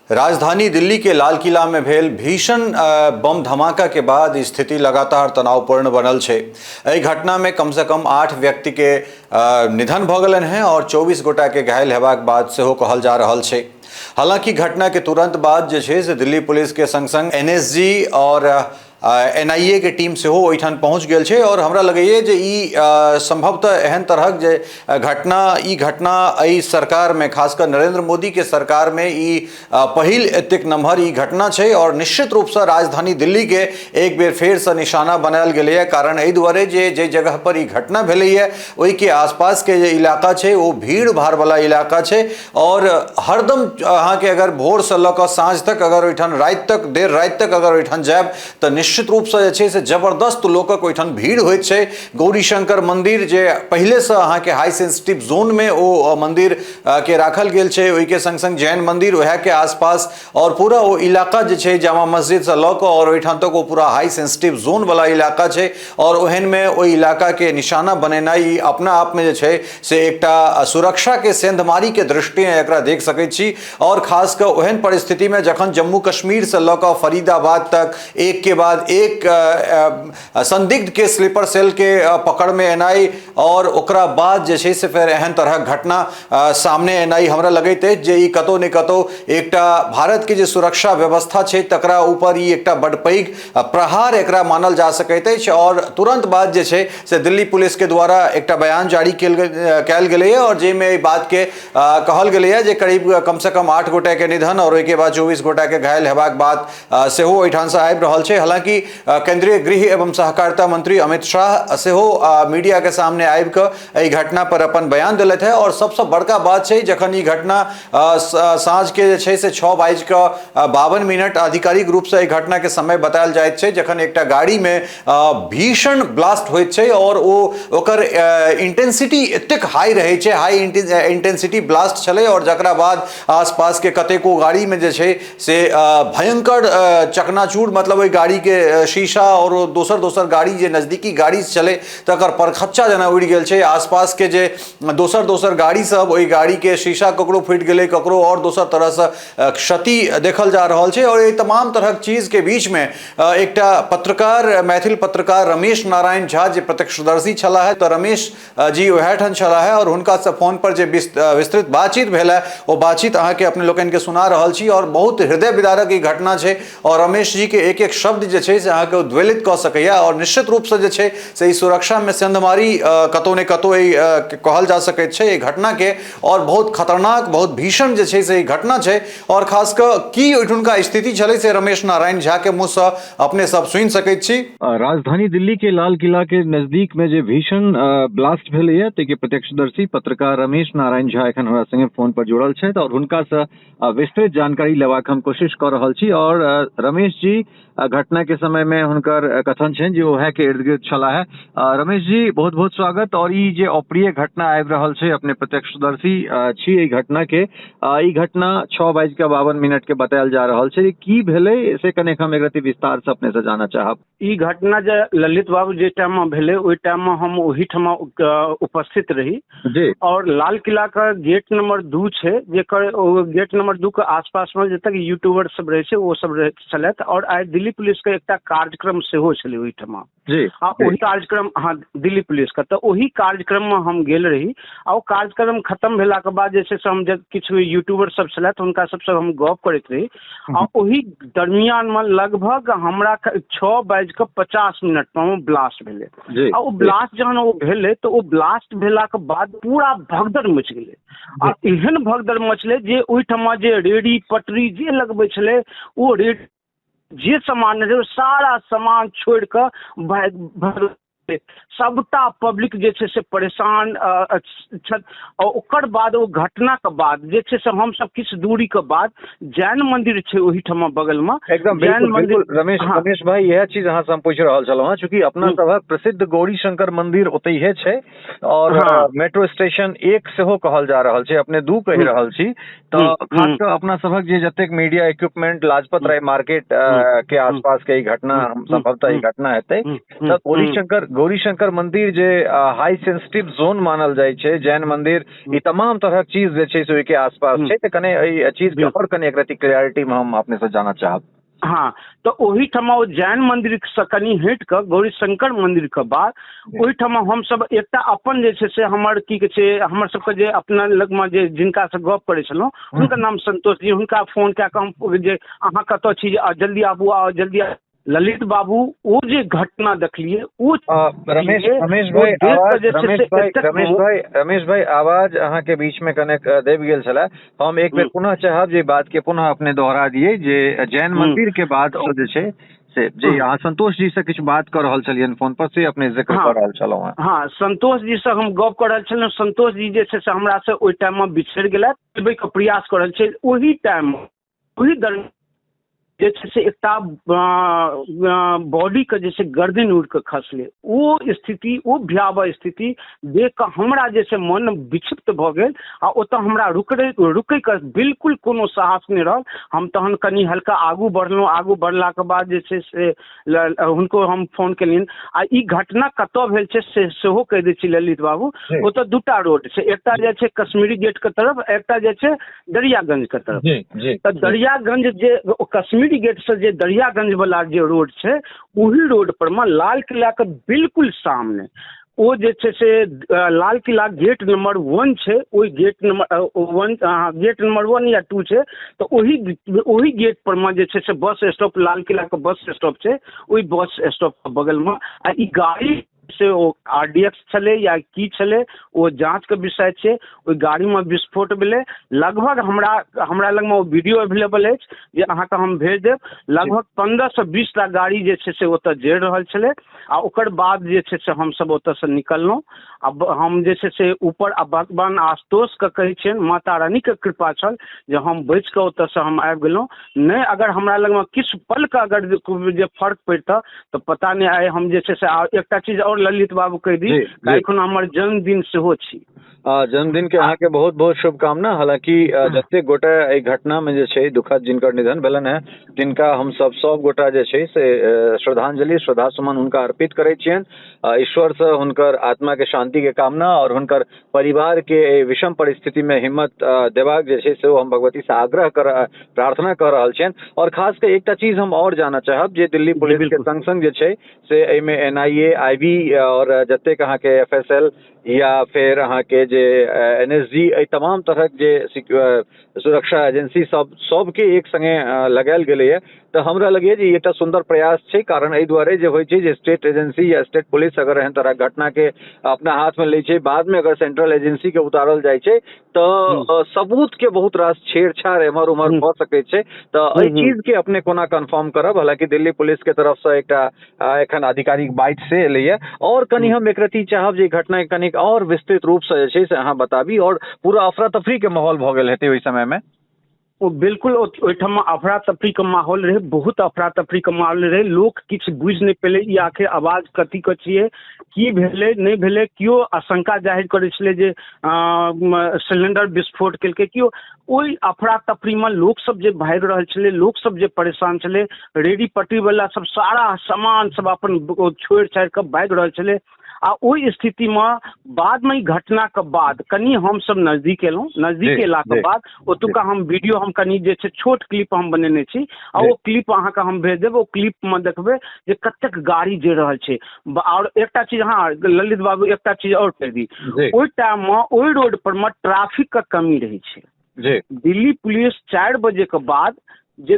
राजधानी दिल्ली के लाल किला में भेल भीषण बम धमाका के बाद स्थिति लगातार तनावपूर्ण बनल छै। एहि घटना में कम से कम 8 व्यक्ति के निधन भऽ गेलनि हैं और 24 गोटा के घायल हेबाक बात सेहो कहल जा रहल छै। हालांकि घटना के तुरंत बाद जे छै से दिल्ली पुलिस के संग संग एनएसजी और एनआईए के टीम सेहो ओहिठाम पहुँच गेल छै और हमरा लगैए जे ई संभवतः एहन तरहक जे घटना, ई घटना एहि सरकारमे, खासकर नरेंद्र मोदी के सरकारमे ई पहिल एतेक नमहर ई घटना छै और निश्चित रूपसँ राजधानी दिल्ली के एक बेर फेरसँ निशाना बनायल गेलैए। कारण एहि दुआरे जे जाहि जगह पर ई घटना भेलैए ओहिके आसपासके जे इलाका छै ओ भीड़ भाड़वला इलाका छै और हरदम अहाँके अगर भोरसँ लऽ कऽ साँझ तक अगर ओहिठाम राति तक, देर राति तक अगर ओहिठाम जायब तऽ निश्चित रूपसँ जे छै से जबरदस्त लोकक ओहिठाम भीड़ होइत छै। गौरीशंकर मंदिर जे पहिलेसँ अहाँके हाई सेंसिटिव जोनमे ओ मंदिर के राखल गेल छै, ओहिके संग संग जैन मंदिर वएहके आसपास और पूरा ओ इलाका जे छै जामा मस्जिदसँ लऽ कऽ और ओहिठाम तक ओ पूरा हाई सेंसिटिव जोन वाला इलाका छै और ओहनमे ओहि इलाकाके निशाना बनेनाइ अपना आपमे जे छै से एकटा सुरक्षाके सेंधमारीके दृष्टिए एकरा देख सकै छी। और खास कऽ ओहन परिस्थितिमे जखन जम्मू कश्मीरसँ लऽ कऽ फरीदाबाद तक एक के बाद एक संदिग्ध के स्लीपर सेल के पकड़मे एनाइ और ओकरा बाद जे छै से फेर एहन तरहक घटना सामने एनाइ, हमरा लगैत अछि जे ई कतहु ने कतहु एकटा भारत के जे सुरक्षा व्यवस्था छै तकरा ऊपर ई एकटा बड पैघ प्रहार एकरा मानल जा सकैत अछि। और तुरंत बाद जे छै से दिल्ली पुलिस के द्वारा एकटा बयान जारी कयल गेलैए और जाहिमे एहि बात के कहल गेलैए जे करीब कम से कम 8 गोटे के निधन और ओहिके बाद 24 गोटे के घायल हेबाक बात सेहो ओहिठामसँ आबि रहल छै। हालांकि केंद्रीय गृह एवं सहकारिता मंत्री अमित शाह सेहो मीडिया के सामने आबि कऽ एहि घटना पर अपन बयान देलथि है। और सबसँ बड़का बात छै जखन ई घटना साँझ के जे छै से 6:52 आधिकारिक रूपसँ एहि घटना के समय बतायल जाइत छै, जखन एकटा गाड़ी में भीषण ब्लास्ट होइत छै और ओ ओकर इंटेंसिटी एतेक हाई रहै छै, हाई इंटेंसिटी ब्लास्ट छलै और जकरा बाद आसपास के कतेको गाड़ी में जे छै से भयंकर चकनाचूर, मतलब ओहि गाड़ी के शीशा और ओ दोसर दोसर गाड़ी जे नजदीकी गाड़ी छलै तकर परखच्चा जेना उड़ि गेल छै। आसपास के जे दोसर दोसर गाड़ी सब ओहि गाड़ी के शीशा ककरो फूटि गेलै, ककरो और दोसर तरहसँ क्षति देखल जा रहल छै। और एहि तमाम तरहक चीज के बीच में एकटा पत्रकार, मैथिल पत्रकार रमेश नारायण झा जे प्रत्यक्षदर्शी छलाह है, तऽ रमेश जी वएह ठाम छलाह है और हुनकासँ फोन पर जे विस्तृत बातचीत भेल है ओ बातचीत अहाँके अपने लोकनिके सुना रहल छी और बहुत हृदय विदारक ई घटना छै और रमेश जी के एक एक शब्द जे छै से अहाँके उद्वेलित कऽ सकैए और निश्चित रूपसँ जे छै से ई सुरक्षामे सेंधमारी कतहु ने कतहु ई कहल जा सकैत छै एहि घटनाके और बहुत खतरनाक, बहुत भीषण जे छै से ई घटना छै। और खास कऽ की ओहिठुनका स्थिति छलै से रमेश नारायण झा के मुँहसँ अपने सब सुनि सकैत छी। राजधानी दिल्ली के लाल किला के नजदीक में जे भीषण ब्लास्ट भेलैए ताहिके प्रत्यक्षदर्शी पत्रकार रमेश नारायण झा एखन हमरा संगे फोन पर जुड़ल छथि और हुनकासँ विस्तृत जानकारी लेबाक हम कोशिश कऽ रहल छी। और रमेश जी घटना के समय में हुनकर कथन छनि जे ओएह के इर्द गिर्द छलाह है। रमेश जी बहुत बहुत स्वागत। और ई जे अप्रिय घटना आबि रहल छै, अपने प्रत्यक्षदर्शी छी एहि घटना के, ई घटना 6:52 के बतायल जा रहल छै, की भेलै से कनेक हम एक रति विस्तार से अपने से जानऽ चाहब। ई घटना जे ललित बाबू जे टाइम में भेलै ओहि टाइम में हम ओहिठमा उपस्थित रही जी। और लाल किला के गेट नंबर 2 छै, जेकर ओ गेट नंबर 2 के आसपास में जतक यूट्यूबर सब रहै छै ओ सब रहै छलथि। और आइ दिल्ली पुलिस के एकटा कार्यक्रम सेहो छलै ओहिठमा जी, आ ओहि कार्यक्रम, हाँ दिल्ली पुलिस के, तऽ ओहि कार्यक्रम में हम गेल रही आ ओ कार्यक्रम खत्म भेला के बाद जे छै से हम जब किछु यूट्यूबर सब छलथि हुनका सबसँ हम गप करैत रही आ ओहि दरमियान में लगभग हमरा 6:50 पर ब्लास्ट भेलै आ ओ ब्लास्ट जहन ओ भेलै तऽ ओ ब्लास्ट भेलाके बाद पूरा भगदड़ मचि गेलै आ एहन भगदड़ मचलै जे ओहिठमा जे रेहड़ी पटरी जे लगबै छलै ओ रेहड़ी जे सामान रहै ओ सारा सामान छोड़ि कऽ भागि सबटा पब्लिक जे छै से परेशान छथि। आ ओकर बाद ओ घटनाके बाद जे छै से हमसब किछु दूरीके बाद जैन मंदिर छै ओहिठमा बगलमे, एकदम जैन बिल्कुल, मंदिर, बिल्कुल। हाँ। रमेश भाई इएह चीज अहाँ से हम पूछि रहल छलहुँ हँ, चूँकि अपना सभक प्रसिद्ध गौरी शंकर मंदिर ओतहिए छै और मेट्रो स्टेशन 1 सेहो कहल जा रहल छै, अपने 2 कहि रहल छी, तऽ खास कऽ अपना सभक जे जतेक media equipment Lajpat Rai market के आसपास के ई घटना, संभवतः ई घटना हेतै, तऽ गौरीशंकर मंदिर जे हाई सेंसिटिव जोन मानल जाइ छै, जैन मंदिर, ई तमाम तरहक चीज जे छै से ओहिके आसपास छै, तऽ कने एहि चीज के आओर कने एक रति क्लियरिटी में हम अपने से जानऽ चाहब। हाँ, तऽ ओहिठाम ओ जैन मंदिर से कनि हटि कऽ गौरीशंकर मंदिर के बाद ओहिठाम हमसब एकटा अपन जे छै से हमर की कहै छै हमर सबके जे अपना लगमे जे जिनकासँ गप करै छलहुँ हुनकर नाम संतोष जी, हुनका फोन कए कऽ हम जे अहाँ कतऽ छी, जल्दी आबू, जल्दी। ललित बाबू ओ जे घटना देखलियै ओ रमेश भाई आवाज अहाँके बीच में कने दबि गेल छलै। हम एक बेर पुनः चाहब जे बात के पुनः अपने दोहरा दियै जे जैन मंदिर के बाद जे छै से जी अहाँ संतोष जी से किछु बात कऽ रहल छलियनि फोन पर, से अपने जिक्र कऽ रहल छलहुँ। हाँ, संतोष जी से हम गप कऽ रहल छलहुँ। संतोष जी जे छै से हमरा से ओहि टाइम में बिछड़ि गेलथि, के प्रयास कऽ रहल छै। ओहि टाइम ओहि दरमियान जे छै से एकटा बॉडीके जे छै गर्दन उड़ि कऽ खसलै। ओ स्थिति, ओ भयावह स्थिति देख कऽ हमरा जे छै मन विक्षिप्त भऽ गेल आ ओतऽ हमरा रुकैके बिल्कुल कोनो साहस नहि रहल। हम तहन कनि हल्का आगू बढ़लहुँ। आगू बढ़लाके बाद जे छै से हुनको हम फोन केलियनि। आ ई घटना कतऽ भेल छै से सेहो कहि दै छी ललित बाबू। ओतऽ दूटा रोड छै, एकटा जाइ छै कश्मीरी गेटके तरफ, एकटा जाइ छै दरियागंजके तरफ। तऽ दरियागंज जे कश्मीरी गेट से जे दरियागंज वाला जे रोड छै ओही रोड पर में लाल किला के बिल्कुल सामने ओ जे छै से लाल किला गेट नंबर 1 छै। ओहि गेट नंबर 1, गेट नंबर 1 या 2 छै, तऽ ओही गेट पर में जे छै से बस स्टॉप, लाल किला के बस स्टॉप छै, ओहि बस स्टॉप के बगल में। आ ई गाड़ी से ओ RDX छलै या की छलै ओ जाँचके विषय छै। ओहि गाड़ीमे विस्फोट भेलै। लगभग हमरा लगमे ओ वीडियो अवेलेबल अछि जे अहाँके हम भेज देब। लगभग 15 से 20 टा गाड़ी जे छै से ओतऽ जरि रहल छलै। आ ओकर बाद जे छै से हमसब ओतऽसँ निकललहुँ। आ हम जे छै से ऊपर आ भगवान आशुतोषके कहै छियनि, माता रानीके कृपा छल जे हम बचि कऽ ओतऽसँ हम आबि गेलहुँ। नहि अगर हमरा लगमे किछु पलके अगर जे फर्क पड़ितऽ तऽ पता नहि आइ हम जे छै से। एकटा चीज आओर ललित बाबू कहि दी, एखन हमर जन्मदिन सेहो छी। जन्मदिन के अहाँके बहुत बहुत शुभकामना। हालांकि जतेक गोटा एहि घटना में जे छै दुखद जिनकर निधन भेलनि हेँ तिनका हम सब गोटा जे छै से श्रद्धांजलि श्रद्धा सुमन हुनका अर्पित करै छियनि। ईश्वर से हुनकर आत्मा के शांति के कामना और हुनकर परिवार के एहि विषम परिस्थिति में हिम्मत देबाक जे छै से हम भगवती से आग्रह कर प्रार्थना कऽ रहल छियनि। और खास कऽ एकटा चीज हम और जानऽ चाहब जे दिल्ली पुलिस के संग संग जे छै से एहिमे NIA, IB और जतेक अहाँके FSL या फेर अहाँके जे NSG, एहि तमाम तरहक जे सुरक्षा एजेंसी सब सबके एक संगे लगायल गेलैए। तऽ हमरा लगैए जे ई एकटा सुन्दर प्रयास छै। कारण एहि दुआरे जे होइ छै जे स्टेट एजेंसी या स्टेट पुलिस अगर एहन तरहक घटना के अपना हाथ में लै छै, बाद में अगर सेंट्रल एजेंसी के उतारल जाइ छै तऽ सबूत के बहुत रास छेड़छाड़ एम्हर उम्हर भऽ सकै छै। तऽ एहि चीज के अपने कोना कन्फर्म करब? हालांकि दिल्ली पुलिस के तरफ से एकटा एखन आधिकारिक बाइट से एलैए। और कनि हम एक रति चाहब जे घटना कनिक और विस्तृत रूप से जे छै से अहाँ बताबी। और पूरा अफरा तफरी के माहौल भऽ गेल हेतै ओहि समय में। ओ बिल्कुल ओहिठाम अफरा तफरीके माहौल रहै, बहुत अफरा तफरीके माहौल रहै। लोक किछु बुझि नहि पेलै ई आखिर आवाज कथीके छियै, की भेलै नहि भेलै। केओ आशंका जाहिर करै छलै जे सिलेंडर विस्फोट केलकै। केओ ओहि अफरा तफरीमे लोकसब जे भागि रहल छलै, लोकसब जे परेशान छलै, रेहड़ी पटरीवला सब सारा सामान सब अपन छोड़ि छाड़ि कऽ भागि रहल छलै। आ ओहि स्थितिमे बादमे ई घटनाके बाद कनि हमसब नजदीक एलहुँ। नजदीक एलाके बाद ओतुका हम वीडियो हम कनि जे छै छोट क्लिप हम बनेने छी आ ओ क्लिप अहाँके हम भेज देब। ओ क्लिपमे देखबै जे कतेक गाड़ी जरि रहल छै। आओर एकटा चीज, हाँ ललित बाबू एकटा चीज आओर कहि दी, ओहि टाइममे ओहि रोड पर मे ट्रैफिकके कमी रहै छै। दिल्ली पुलिस 4 बजे के बाद जे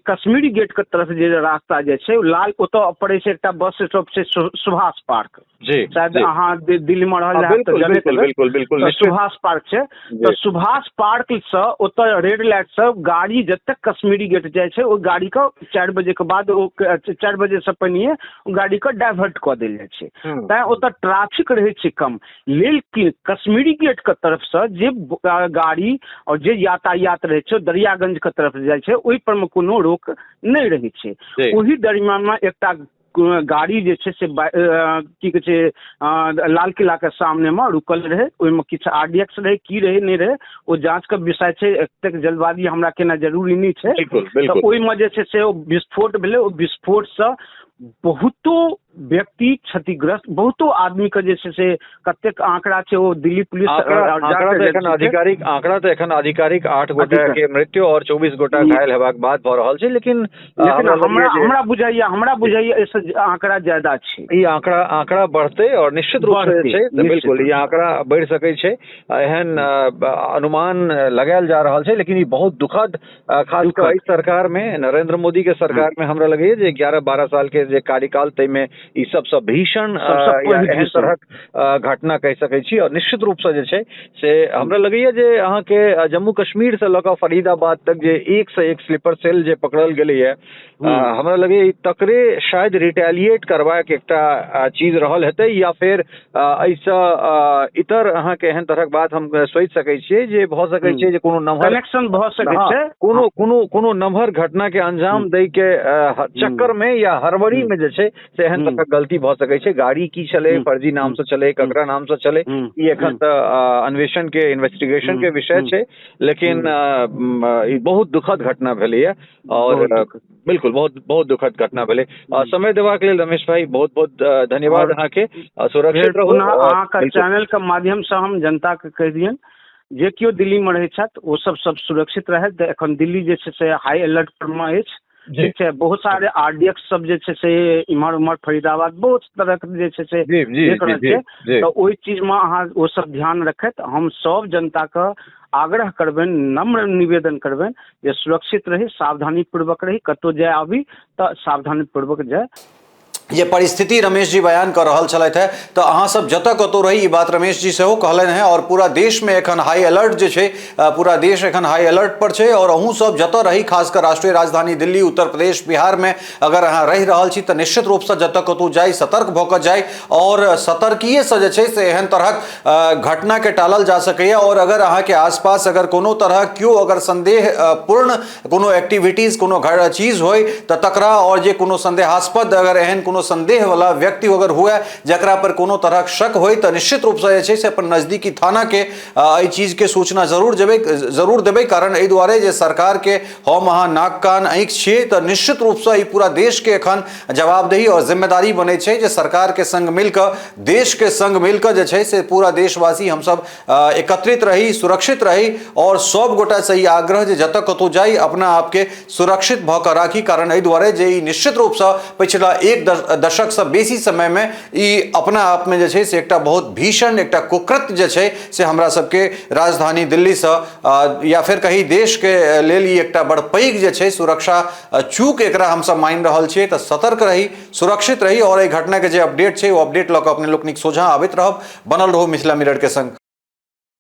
कश्मीरी गेट के तरफ जे रास्ता जे छै लाल ओतऽ पड़ै छै एकटा बस स्टॉप छै सुभाष पार्क, शायद अहाँ दिल्ली में रहल बिल्कुल सुभाष पार्क छै। तऽ सुभाष पार्क से ओतऽ रेड लाइट से गाड़ी जतेक कश्मीरी गेट जाइ छै ओहि गाड़ी के 4 बजे के बाद, ओ 4 बजे से पहिने गाड़ी के डाइवर्ट कऽ देल जाइ छै। तैं ओतऽ ट्रैफिक रहै छै कम। लेकिन कश्मीरी गेट के तरफ से जे गाड़ी और जे यातायात रहै छै दरियागंज के तरफ जाइ छै ओहि पर मे कोनो रोक नहि रहै छै। ओहि दरमियान मे एकटा गाड़ी जे छै से की कहै छै लाल किला के सामने मे रुकल रहै। ओहिमे किछु RDX रहै, की रहै नहि रहै ओ जांच के विषय छै। एतेक जल्दबाजी हमरा केना जरूरी नहि छै। तऽ ओहिमे जे छै से ओ विस्फोट भेलै। ओ विस्फोट से बहुतो व्यक्ति क्षतिग्रस्त, बहुतो आदमी के जे छै से कतेक आंकड़ा छै ओ दिल्ली पुलिस आंकड़ा तऽ एखन आधिकारिक आंकड़ा तऽ एखन आधिकारिक 8 गोटा के मृत्यु और 24 गोटा घायल हेबाक बात भऽ रहल छै, लेकिन हमरा बुझाइया एहिसँ आंकड़ा ज्यादा छै। ई आंकड़ा बढ़तै और निश्चित रूप से छै, बिल्कुल ई आंकड़ा बढ़ि सकै छै, एहन अनुमान लगायल जा रहल छै। लेकिन ई बहुत दुखद, खास कऽ एहि सरकार में, नरेंद्र मोदी के सरकार में हमरा लगैया जे 11-12 साल के जे कार्यकाल ताहिमे ई सबसँ भीषण एहन तरहक घटना कहि सकै छी। और निश्चित रूपसँ जे छै से हमरा लगैया जे अहाँके जम्मू कश्मीर से लऽ कऽ फरीदाबाद तक जे एक से एक स्लीपर सेल जे पकड़ल गेलैया, हमरा लगैया तकरे शायद रिटेलिएट करबाक एकटा चीज रहल हेतै, या फेर एहिसँ इतर अहाँके एहन तरहक बात हम सोचि सकै छियै जे भऽ सकै छै जे कोनो नमहर कनेक्शन भऽ सकै छै, कोनो कोनो कोनो नमहर घटना के अंजाम दै के चक्कर में या हड़बड़ी में जे छै से एहन तरहक गलती भऽ सकै छै। गाड़ी की छलै, फर्जी नाम से चले, ककरा नाम से चले, ई एखन तऽ अन्वेषण के, इन्वेस्टिगेशन के विषय छै। लेकिन ई बहुत दुखद घटना भेलैया और बिल्कुल बहुत बहुत दुखद घटना भेलै। समय देबाक लेल रमेश भाई बहुत बहुत धन्यवाद अहाँके, सुरक्षित रहू। अहाँके चैनल के माध्यम से हम जनता के कहि दियनि जे केओ दिल्ली में रहै छथि ओ सब सब सुरक्षित रहथि। एखन दिल्ली जे छै से हाई अलर्ट पर मे अछि, ठीक छै। बहुत सारे आरडीएक्स सब जे छै से इम्हर उम्हर फरीदाबाद बहुत तरह के जे छै से देख रहल छै, तऽ ओहि चीज मे अहाँ ओ सब ध्यान रखैत हम सब जनता के आग्रह करबनि, नम्र निवेदन करबनि जे सुरक्षित रही, सावधानी पूर्वक रही, कतहु जाय आबी तऽ सावधानी पूर्वक जाय। ये परिस्थिति रमेश जी बयान कर रहल छलथि है, तो अहाँ सब जतऽ कतौ रही ई बात रमेश जी सेहो कहलनि हैं। और पूरा देश में एखन हाई अलर्ट जे छै, पूरा देश एखन हाई अलर्ट पर छै और अहूँ सब जतऽ रही, खासकर राष्ट्रीय राजधानी दिल्ली, उत्तर प्रदेश, बिहार में अगर अहाँ रहि रहल छी तऽ निश्चित रूपसँ जतऽ कतौ जाइ सतर्क भऽ कऽ जाइ और सतर्कीयसँ जे छै से एहन तरहक घटनाके टालल जा सकैए। और अगर अहाँके आसपास अगर कोनो तरहक केओ अगर संदेह पूर्ण कोनो एक्टिविटीज कोनो चीज होइ तऽ तकरा, और जे कोनो संदेहास्पद अगर एहन कोनो संदेह वाला व्यक्ति अगर हुए जकरा पर कोनो तरहक शक होय तऽ निश्चित रूपसँ जे छै से अपन नजदीकी थाना के एहि चीज के सूचना जरूर देबै। कारण एहि दुआरे जे सरकार के हम अहाँ नाक कान आँखि छियै तऽ निश्चित रूपसँ ई पूरा देश के एखन जवाबदेही और जिम्मेदारी बनै छै जे सरकार के संग मिलकऽ, देश के संग मिलकऽ जे छै से पूरा देशवासी हमसब एकत्रित रही, सुरक्षित रही। और सब गोटा से ई आग्रह जे जतऽ कतहु जाइ अपना आपके सुरक्षित भऽ कऽ राखी। कारण एहि दुआरे जे ई निश्चित रूपसँ पिछला एक दशक से बेसी समय में ई अपना आप में जे छै से एकटा बहुत भीषण एकटा कुकृत्य जे छै से हमरा सबके राजधानी दिल्ली से या फिर कहीं देश के लेल ई एकटा बड़ पैघ जे छै सुरक्षा चूक एकरा हमसब मानि रहल छियै। तऽ सतर्क रही, सुरक्षित रही और एहि घटना के जे अपडेट छै ओ अपडेट लऽ कऽ अपने लोकनिक सोझाँ आबैत रहब। बनल रहू मिथिला मिरर के संग।